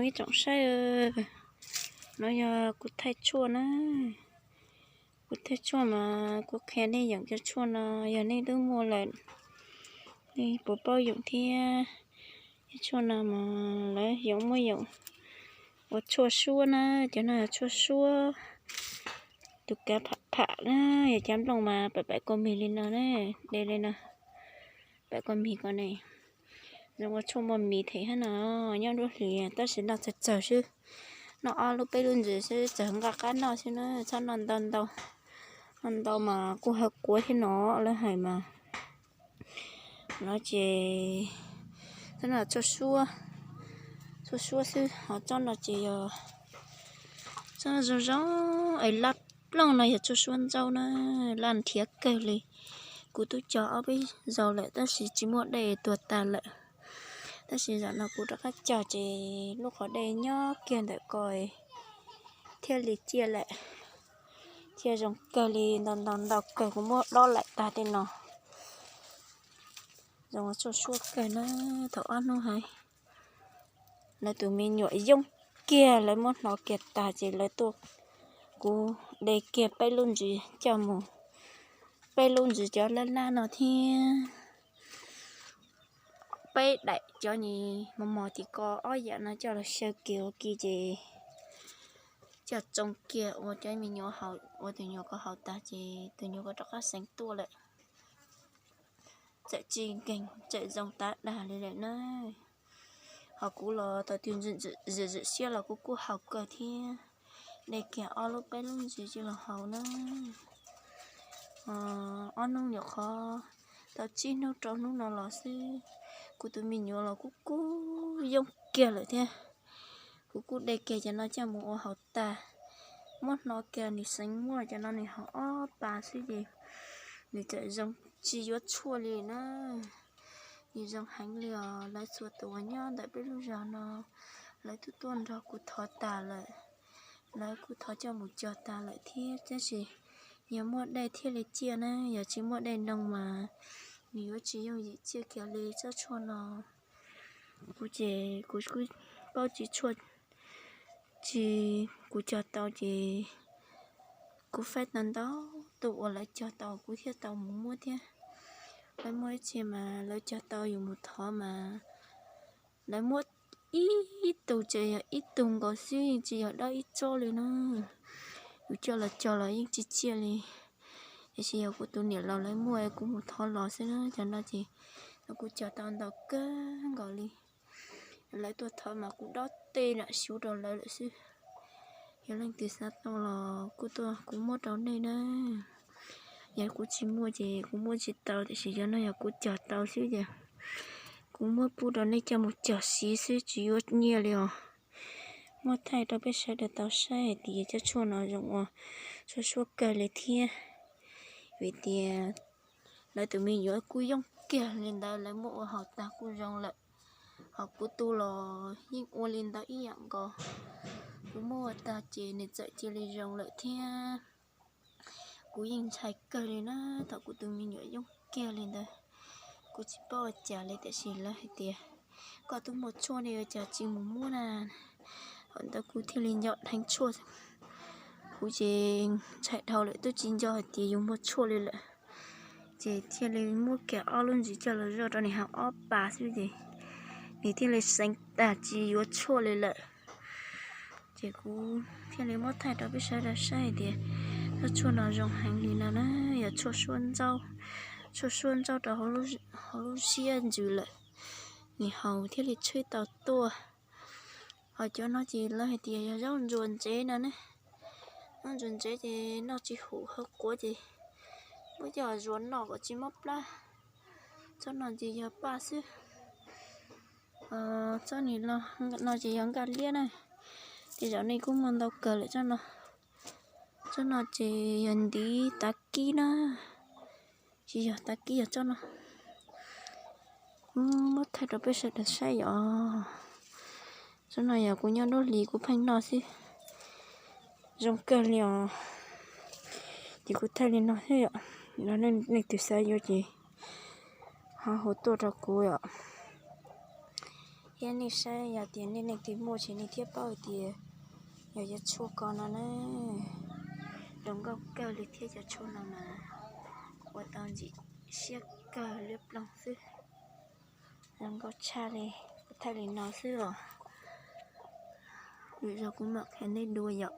Ib tsoom saib, no yog kuv thaij tshuaj na. Kuv thaij tshuaj mas kuv qhia nej yeem cov tshuaj no, yog nej twb muaj lawm, nej puas paub yeem thiab? Cov tshuaj no mas lawv yeem muab yeem ua tshuaj suab na, cov no tshuaj suab, tus kav pham pham na, yog cov nplooj mas pam pam kua mis li no na, de li no, pam kua mis ko ne. Zoo ua tshuaj muaj mis them thiab no, nyob nruab hlis tab sis noj txawg txawg xwb, noj ob lub peb lub ntsis xwb, txawg nqa qab noj xwb na, txhob noj ntau ntau. Noj ntau mas kuj haw quav thiab no, lawv hais mas. No ces tsob no tshuaj suab, tshuaj suab xwb, ho tsob no ces yog tsob zoo zoo es laj plooj no yog tshuaj suab ntsaub na, laj nrhiav kawg li. Kuv twb cog ob peb zaug lawm tab sis tsis muaj dej, tuag tas lawm. Tab sis zaum no kuv rov qab cog ces lub qhov dej nyob kiag ntawm ko thiaj li ciaj lawm. Ciaj zoo kawg li, ntau ntau ntau kawg, kuv muab dob laim tag tej no. Zoo tshuaj suab kawg na, thaum ob hnub hais lawv tus me nyuam yooj kiag, lawv muab hnov kiag tag ces lawv tuaj, kuv de kiag peb lub ntsis coj mus, peb lub ntsis cov lab lab no thiab peb daim cov ni mos mos tim ko ob yam no coj los xyaw kiag ua ke ces coj tsoo kiag ua cov me nyuam haus, ua tus nyuam ko haus tag ces tus nyuam ko rov qab seev tuaj lawm. Txawm tsis nkeeg txawm zoo tas dag li lawm na. Ho kuv los thaum twg zwm zwm siab los kuv kuj haus kawg thiab. De kiag ob lub peb lub ntsis coj los haus na. Ob hnub nyuam qhuav tau tsib hnub rau hnub no los xwb, kuv tus me nyuam los kuj kub yooj kiag lawm thiab. Kuv kuj de kiag cov no coj mus ua haus tag, muab hnov kiag nws seev muaj cov no nws haus ob pas xwb ces nws txawm zoo tsis yuav tshuaj li na. Nws zoo heev li os. Lawv txhua tus uas nyob ntawm peb lub zos no, lawv twb tuaj nrog kuv thov tas lawm, lawv kuj thov coj mus cog tas lawm thiab, tab sis yog muaj dej thiaj li ciaj na, yog tsis muaj dej nroo mas nws yuav tsis yooj yim ciaj kiag li tsob tshuaj no. Kuv ces kuv kuj paub tsis tshuaj, tsis, kuv cog tau ces kuv faib tau ntau tus uas lawv cog tau kuv thiaj tau mus muab thiab. Lawv muaj ib txhia mas lawv cog tau yus mus thov mas lawv muab ib tug tseem yog ib tug nkaus xwb, tsis yog dob ib tsob li na. Yus coj los cog los yeej tsis ciaj li. Tiam sis yog kuv tus niam laus lawv muaj kuv mus thov los xwb na, cov no ces kuv cog tau ntau kawg nkaus li. Lawv tuaj thov mas kuv dob tej nram xyuv rau lawv lawm xwb. Yog leej twg xav tau los kuj tuaj kuv muab rau nej na. Yog kuv tsis muaj ces kuv muab tsis tau, tiam sis cov no yog kuv cog tau xwb ces kuv muab pub rau nej coj mus cog siv xwb tsis yuav nyiaj li os. Muab thaij rau peb sawv daws tau saib hais tias cov tshuaj no zoo ua tshuaj suab kawg li thiab. Vim tias lawv tus me nyuam kuj yooj kiag li ntawd, lawv muab ua haus tag kuj zoo lawm. Ho kuv tus los yeej ua li ntawd ib yam nkaus. Kuv muab ua tag ces nws txawm cia li zoo lawm thiab. Kuv yeej ntshai kawg li na, thaum kuv tus me nyuam yooj kiag li ntawd. Kuv tsis paub ua cas li tiam sis lawv hais tias koj twb muaj tshuaj ne ua cas tsis mus muab na. Thaum ntawd kuv thiaj li nco dheev tshuaj. Kuv ces ntshai dhau lawm twb tsis nco hais tias yus muaj tshuaj li lawm. Ces thiaj li muab kiag ob lub ntsis coj los zoj rau nws haus ob pas xwb ces nws thiaj li seev tag tsis yuav tshuaj li lawm. Ces kuv thiaj li muab thaij rau peb sawv daws saib hais tias tsob tshuaj no zoo heev li no na, yog tshuaj suab ntsaub, tshuaj suab ntsaub rau hauv lub siab ntsws lawm, nws haus thiaj li tshwb tau tuaj. Ho cov no ces lawv hais tias yog zaub ntsuas ntsev no ne, zaub ntsuas ntsev ces noj tsis hum haw quav ces muab coj zuas noj kom tsis mob plab. Tsob no ces yog paj xwb. Tsob ni no ces yog nkaj liab na, tej zaum nej kuj muaj ntau kawg lawm tsob no. Tsob no ces yog ntiv tav kib na, tsis yog tav kib, yog tsob no. Kuv muab thaij rau peb sawv daws saib yom. Tsob no yog kuv nyob nruab hlis kuv pheej noj xwb, zoo kawg li os. Ces kuv thaij li no xwb yom, leej twg xav yuav ces ho hu tuaj rau kuv yom. Thiab nej saib, yog tias nej leej twg muaj ces nej thiaj paub tias yog cov tshuaj ko no na, zoo nkauj kawg li thiab. Cov tshuaj no mas ua tau ntxim siab kawg liab ploog xwb. Zoo nkauj tshaj li, kuv thaij li no xwb os. Lwm zaus kuv mam qhia nej dua yom.